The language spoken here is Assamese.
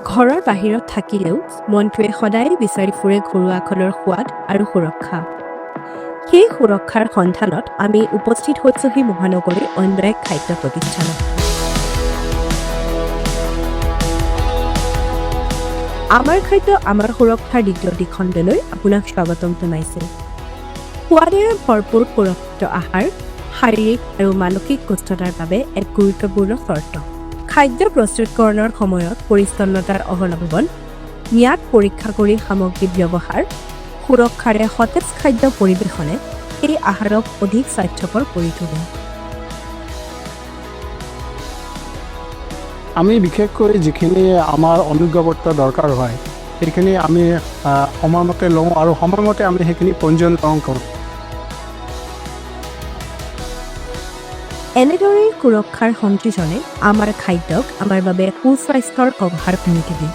ঘৰৰ বাহিৰত থাকিলেও মনটোৱে সদায়ে বিচাৰি ফুৰে ঘৰুৱাখনৰ সোৱাদ আৰু সুৰক্ষা। সেই সুৰক্ষাৰ সন্ধানত আমি উপস্থিত হৈছোহি মহানগৰীৰ অন্য এক খাদ্য প্ৰতিষ্ঠানত। আমাৰ খাদ্য আমাৰ সুৰক্ষাৰ দ্বিতীয়টি খণ্ডলৈ আপোনাক স্বাগতম জনাইছোঁ। সোৱাদেৰে ভৰপূৰ সুৰক্ষিত আহাৰ শাৰীৰিক আৰু মানসিক সুস্থতাৰ বাবে এক গুৰুত্বপূৰ্ণ চৰ্ত। খাদ্য প্ৰস্তুতকৰণৰ সময়ত পৰিচ্ছন্নতাৰ অৱলম্বন, ম্যাদ পৰীক্ষা কৰি সামগ্ৰী ব্যৱহাৰ, সুৰক্ষাৰে সতেজ খাদ্য পৰিৱেশনে সেই আহাৰক অধিক স্বাস্থ্যকৰ কৰি তোলে। আমি বিশেষকৈ যিখিনি আমাৰ অনুজ্ঞাপত্ৰ দৰকাৰ হয়, সেইখিনি আমি সময়মতে লওঁ আৰু সময়মতে আমি সেইখিনি পঞ্জীয়নকৰণ কৰোঁ। এনেদৰেই সুৰক্ষাৰ সংযোজনে আমাৰ খাদ্যক আমাৰ বাবে সুস্বাস্থ্যৰ কভাৰ কৰি তোলে।